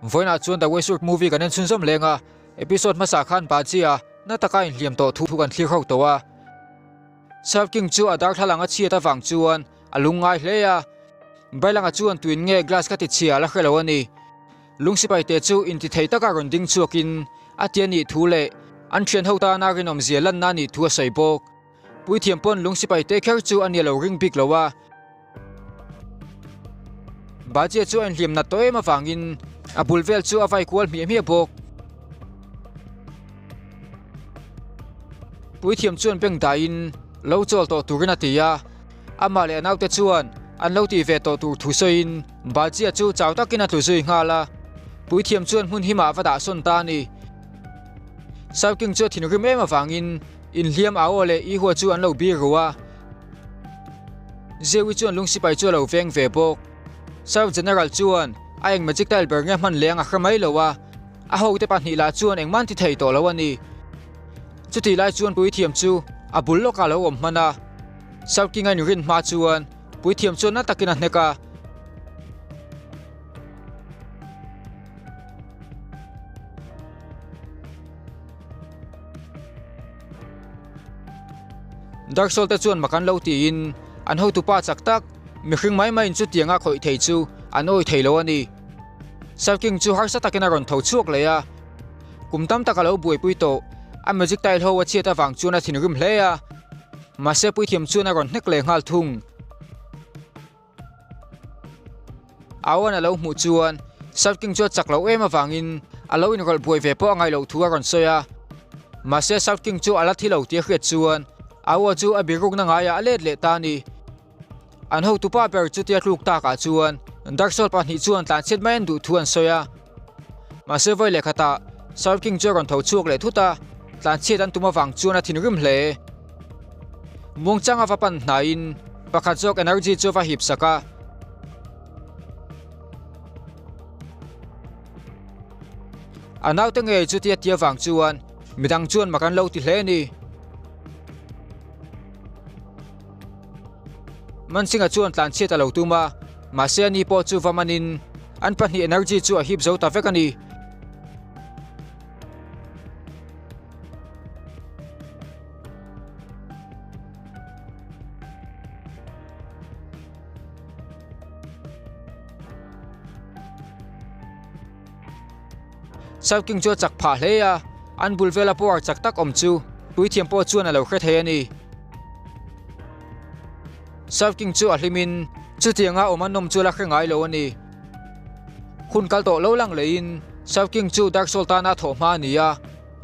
Vawiinah chuan The Westworld movie kan en chhunzawm leng a, episode hmasa khan Bajia na taka inhliam tawh thu kan thlir ho tawh a. Surf King chu a darthlalang a chhiat avang chuan a lungngai hle a, Bailanga chuan tuin nge glass kha tichhia a la hre lo a ni. Lung sipaite chu intithei taka rawn ding chhuakin a ti a nih thu leh an thian ho tana rinawmzia lanna a nih thu a sawi bawk. Puithiam pawn lung sipaite kher chu a nia lo ring bik lo a. Bajia chu a inhliam nat tawh em avangin a bul vel chu a vai kual hmiah hmiah bawk. Puithiam chuan beng dahin lo chawl tawh turin a ti a, amah leh a naute chuan an lo tih ve tawh tur thu sawiin Bajia chu chau takin a tlu zui nghal a. Puithiam chuan hmun himah a va dah sawn ta a ni. Sauking chu a thinrim em avangin inhliam Ao leh Ihua chu an lo bir ru a. Zewi chuan lung sipai chu a lo veng ve bawk. South General chuan a eng magic tile ber nge hman leng a hre mai lo a, a hote pahnih lah chuan engmah an ti thei tawh lo a ni. Chutih lai chuan puithiam chu a bul lawkah a lo awm hman a, South King a inrin hma chuan puithiam chuan na takin a hnek a. Dark Soul te chuan mak an lo tiin an hotupa chak tak mihring mai maiin chutianga khawih thei chu an awi thei lo a ni. Sir King chu harsa takin a rawn tho chhuak leh a, kum tam tak a lo buaipui tawh. A magic tile ho a chhiat avang chuan a thinrim hle a, mahse puithiam chuan a rawn hnek leh nghal thung. Awan a lo hmuh chuan Sir King chu a chak loh em avangin a lo inrawlh buai ve pawh a ngaih loh thu a rawn sawi a. Mahse Sir King chu a la thi lo tih a hriat chuan Awa chu a birukna ngaiah a let leh ta a ni. An hotupa ber chutia tluk takah chuan Dark Soul pahnih chuan tlanchhiat mai an duh thu an sawi a. Mahse vawi leh khatah Sir King chu a rawn tho chhuak leh thut a, tlanchhiat an tum avang chuan a thinrim hle. Muangchanga va pan hnaiin pakhat zawk energy chu a va hip sak a. A naute ngei chutia tia vang chuan midang chuan mak an lo ti hle a ni. Mansinga chuan tlanchhiat a lo tum a, mahse ani pawh chu va manin an pahnih energy chu a hip zo ta vek a ni. South King chu a chak phah hle a, an bul vela power chak tak awm chu puithiam pawh chuan a lo hre thei a ni. South King chu a hlimin chutianga awm a nawm chu la hre ngai lo a ni. Hun kal tawh lo lang leiin South King chu Dark Soul tana thawh hma a ni a,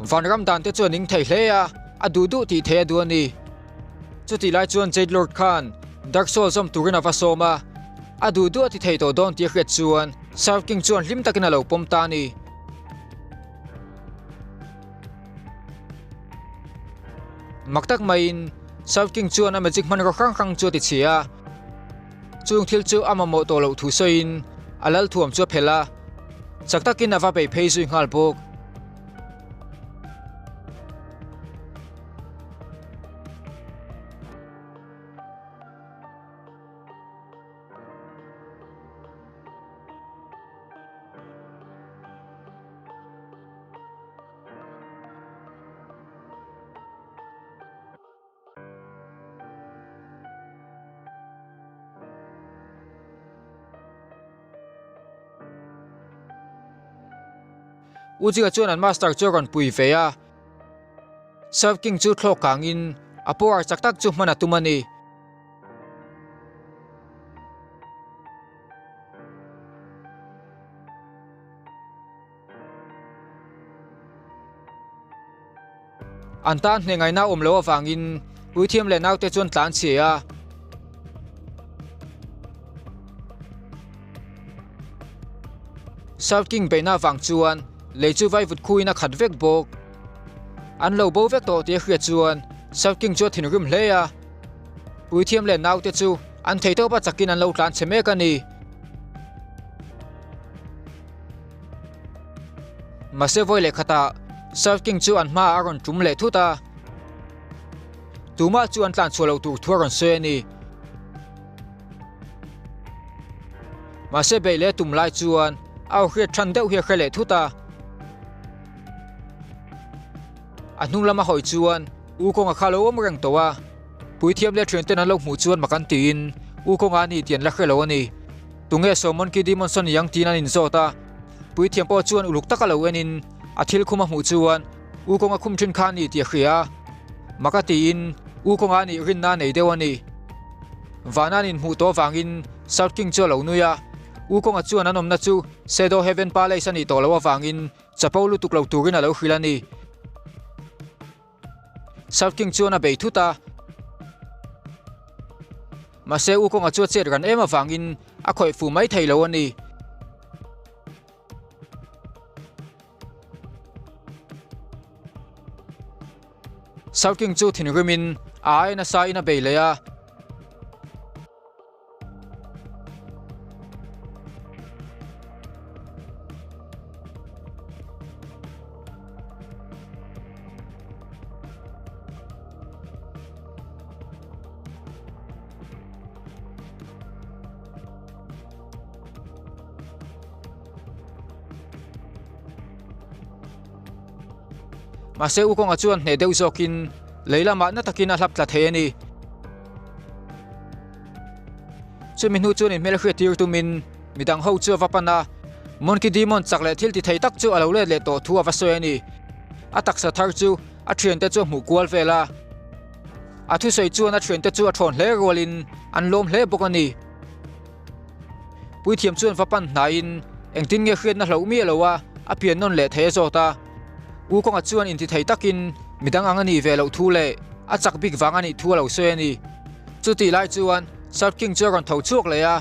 vanram dan te chu a ning thei hle a, a duh duh tih theih a duh a ni. Chutih lai chuan Jade Lord khan Dark Soul zawm turin a va sawm a, a duh duh a ti thei tawh dawn tih a hriat chuan South King chuan hlim takin a lo pawm ta a ni. Mak tak maiin South King chuan a magic hmanraw hrang hrang chu a ti chhia a, chung thil chu a mamawh tawh loh thu sawiin a lal thuam chu a phelh a, chak takin a va bei phei zui nghal bawk. Uchiha chuan an master chu a rawn pui ve a, Surf King chu thlawk kangin a power chak tak chu hman a tum a ni. An tan hne ngaihna awm loh avangin puithiam leh naute chuan tlan chhe a. South King beihna avang chuan lei chu vaivut khuin a khat vek bawk. An lo bo vek tawh tih a hriat chuan South King chu a thinrim hle a. Puithiam leh naute chu an theihtawp a chakin an lo tlan chhe mek a ni. Mahse vawi leh khatah Surf King chu an hmaah a rawn tum leh thut a, tumah chu an tlan chhuah loh tur thu a rawn sawi a ni. Mahse beih leh tum lai chuan A aw hriat than deuh hi a hre leh thut a. A hnung lama hawi chuan U Kawnga kha lo awm reng tawh a. Puithiam leh thianten an lo hmuh chuan mak an tiin U Kawnga a ni tih an la hre lo a ni. Tunge Sawmon Ki Demonson i ang tiin an inzawt a. Puithiam pawh chuan uluk taka lo enin a thil khum a hmuh chuan U Kawnga khum thin kha a ni tih a hria a. Mak a tiin U Kawnga a nih rinna a nei deuh a ni. Vana an inhmuh tawh avangin South King chu a lo nui a. U Kawnga chuan an awmna chu Shadow Heaven Palace a nih tawh loh avangin chapo lutuk lo turin a lo hrilh a ni. South King chuan a bei thut a. Mahse U Kawnga chu a chet ran em avangin a khawih fu mai thei lo a ni. South King chu thinrimin a ai nasa in a bei leh a. Mahse U Kawnga chuan hneh deuh zawkin lei lamah na takin a hlap tla thei a ni. Chumi hnu chuan inhmel hriat tir tumin midang ho chu a va pan a, Monkey Demon chak leh thil ti thei tak chu a lo let leh tawh thu a va sawi a ni. A taksa thar chu a thiante chu a hmuh kual vel a. A thusawi chuan a thiante chu a thawn hle rualin an lawm hle bawk a ni. Puithiam chuan va pan hnaiin engtin nge hriatna hloh miah lo a, a pian nawn leh thei a zawt a. U Kawnga chuan inti thei takin midang ang a nih ve loh thu leh a chak bik vang a nih thu a lo sawi a ni. Chutih lai chuan Sir King chu a rawn tho chhuak leh a,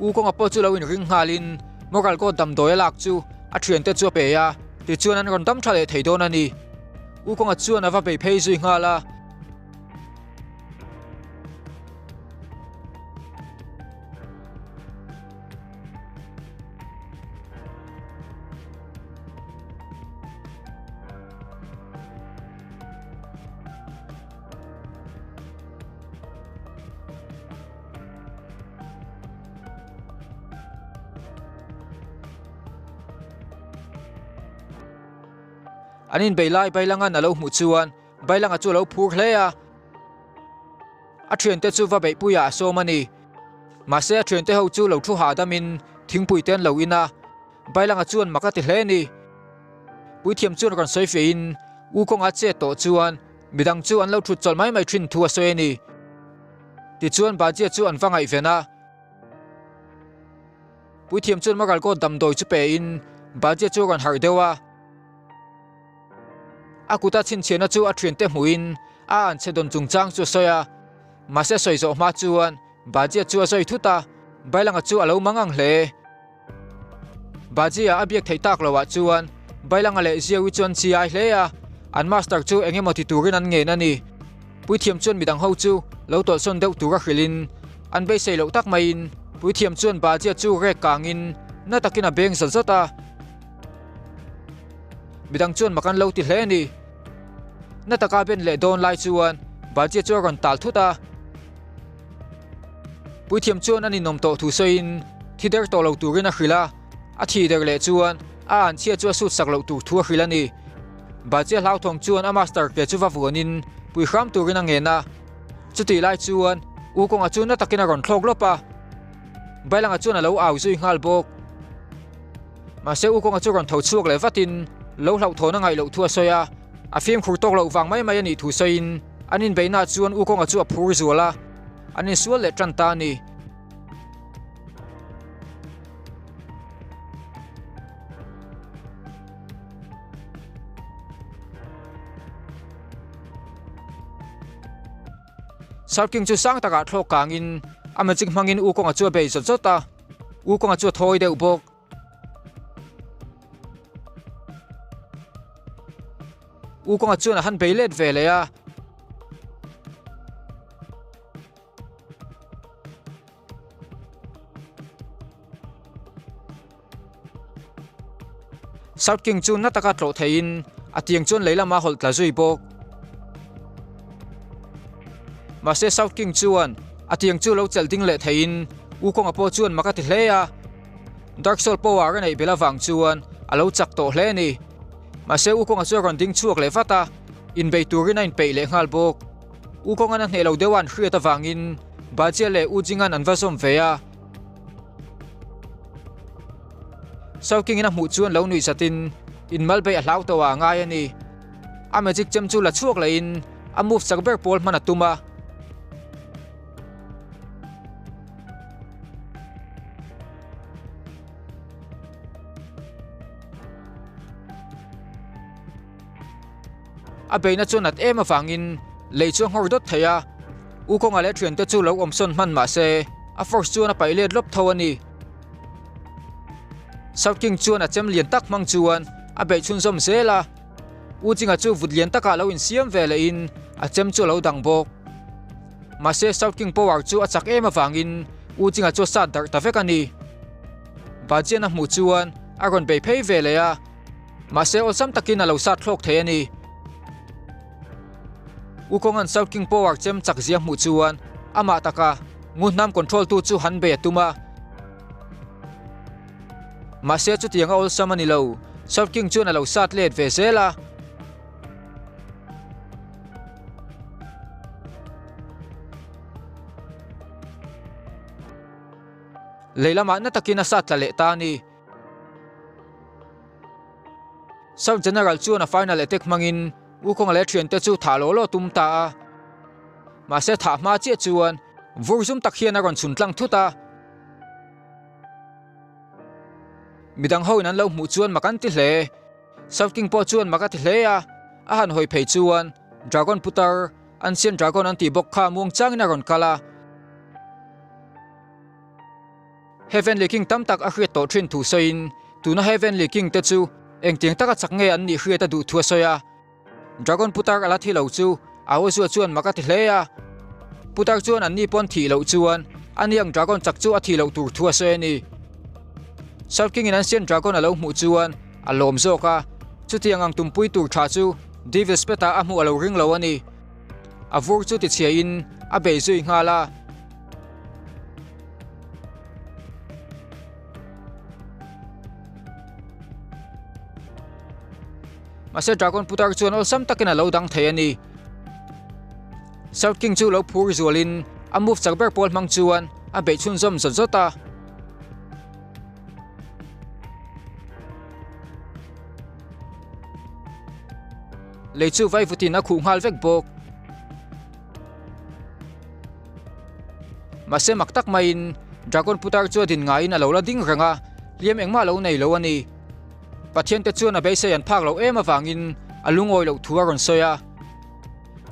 U Kawnga pawh chu lo inring nghalin Moral God damdawi a lak chu a thiante chu a pe a, tichuan an rawn dam tha leh thei dawn a ni. U Kawnga chuan a va bei phei zui nghal a. An inbei lai Bailangan a lo hmuh chuan Bailanga chu a lo phur hle a. A thiante chu va beihpuiah a sawm a ni. Mahse a thiante ho chu lo thu hahdamin thingpui te an lo in a, Bailanga chuan mak a ti hle a ni. Puithiam chuan rawn sawi fiahin U kawnga chet tawh chuan midang chu an lo thut chawlh mai mai thin thu a sawi a ni. Tichuan Bajia chu an va ngaihven a. Puithiam chuan Magalkawt damdawi chu pein Bajia chu a rawn harh deuh a. A kuta chhinchhiahna chu a thiante hmuhin a anchhe dawn chungchang chu a sawi a, mahse sawi zawh hma chuan Bajia chu a sawi thut a, Bailanga chu a lo mang ang hle. Bajia a biak theih tak loah chuan Bailanga leh Ziawi chu an chi ai hle a, an master chu eng emaw ti turin an ngen a ni. Puithiam chuan midang ho chu lo tawlhsawn deuh tura hrilhin an beisei loh tak maiin Puithiam chuan Bajia chu rek kangin na takin a beng zawt zawt a. Midang chuan mak an lo ti hle a ni. Na taka ben leh dawn lai chuan Bajia chu a rawn tal thut a. Puithiam chuan a ninawm tawh thu sawiin thi der tawh lo turin a hrilh a. A thi der leh chuan a anchhia chu a sut sak loh tur thu a hrilh a ni. Bajia hlauthawng chuan a master ke chu va vuanin pui hram turin a ngen a. Chutih lai chuan U Kawnga chu na takin a rawn thlawk lawp a. Bailanga chuan a lo au zui nghal bawk. Mahse U Kawnga chu rawn tho chhuak leh vatin lo hlauhthawn a ngaih loh thu a sawi a, a fimkhur tawk loh vang mai mai a nih thu sawiin an inbeihnaah chuan U Kawnga chu a phur zual a, an insual leh tan ta a ni. Sarking chu sang takah thlawk kangin a magic hmangin U Kawnga chu a bei zawt zawt a, U Kawnga chu a thawi deuh bawk. U Kawnga chuan a han bei let ve leh a. South King chu na taka tlawh theihin a tiang chuan lei lama hawlh tla zui bawk. Mahse South King chuan a tiang chu lo chelh ding leh theihin U Kawnga pawh chuan mak a ti hle a. Dark Soul power a neih belh avang chuan a lo chak tawh hle a ni. Mahse Wukong-a chu a rawn ding chhuak leh vat a, inbei turin a inpeih leh nghal bawk. Wukong-an a hneh lo deuh a an hriat avangin Bajia leh Wu Jing-an an va zawm ve a. Shao King-in a hmuh chuan lo nuih zatin inmal beih a hlau tawh a ngai a ni. A magic chem chu la chhuak lehin a move chak ber pawl hman a tum a. A beihna chu nat em avangin lei chu a nghawr dawt thei a, U Kawnga leh thiante chu lo awmsawn hman mah se a force chuan a paih let lawp tho a ni. South King chuan a chem lian tak hmang chuan a beih chhunzawm zel a, U Chinga chu vut lian takah lo insiam ve lehin a chem chu a lo dang bawk. Mahse South King power chu a chak em avangin U Chinga chu a sat darh ta vek a ni. Bajian a hmuh chuan a rawn bei phei ve leh a, mahse awlsam takin a lo sat thlawk thei a ni. U Kawnga'n South King power chem chak zia hmuh chuan amah taka Ngunhnam control tu chu han bei a tum a. Mahse chutiang a awlsam a ni lo, South King chuan a lo sat let ve zel a. Lei lamah na takin a sat tla leh ta a ni. South General chuan a final attack hmangin Wukong leh a thiante chu thah law law tum ta a. Mahse thah hma chiah chuan vur zum tak hian a rawn chhun tlang thut a. Midang ho in an lo hmuh chuan mak an ti hle. South King pawh chuan mak a ti hle a, a han hawi phei chuan Dragon putar, Ancient Dragon an tih bawk kha muang changin a rawn kal a. Heavenly King tam tak a hriat tawh thin thu sawiin tuna Heavenly King te chu engtiang taka chak nge an nih hriat a duh thu a sawi a. Dragon putar a la thi lo chu Aozua chuan mak a ti hle a. Putar chuan anni pawn thih loh chuan ani ang Dragon chak chu a thih loh tur thu a sawi a ni. Salt King in Ancient Dragon a lo hmuh chuan a lawm zawk a, chutiang ang tumpui tur tha chu Devil's Pet ah a hmuh a lo ring lo a ni. A vur chu tichhia in a bei zui nghal a. Mahse Dragon putar chuan awlsam takin a lo dang thei a ni. South King chu lo phur zualin a move chak ber pawl hmang chuan a beih chhunzawm zawt zawt a. Lei chu vaivutin a khuh nghal vek bawk. Mahse mak tak maiin Dragon putar chu a din ngaiin a lo la ding reng a, hliam engmah lo nei lo a ni. Pathian te chuan a beisei an phak loh em avangin a lungawi loh thu a rawn sawi a.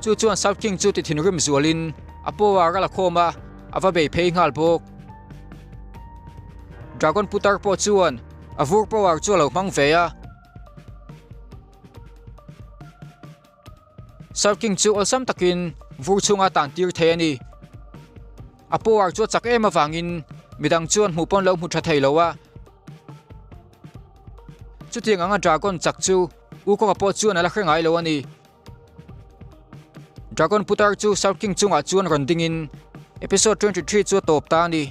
Chu chuan South King chu ti thinrim zualin a power a la khawm a, a va bei phei nghal bawk. Dragon putar pawh chuan a vur power chu a lo hmang ve a. South King chu awlsam takin vur chhunga tan tir thei a ni. A power chu a chak em avangin midang chuan hmuh pawn lo hmu tha thei lo a. Chutiang anga Dragon chak chu Wukong-a pawh chuan a la hre ngai lo a ni. Dragon putar chu South King chungah chuan rawn dingin episode 23 chu a tawp ta a ni.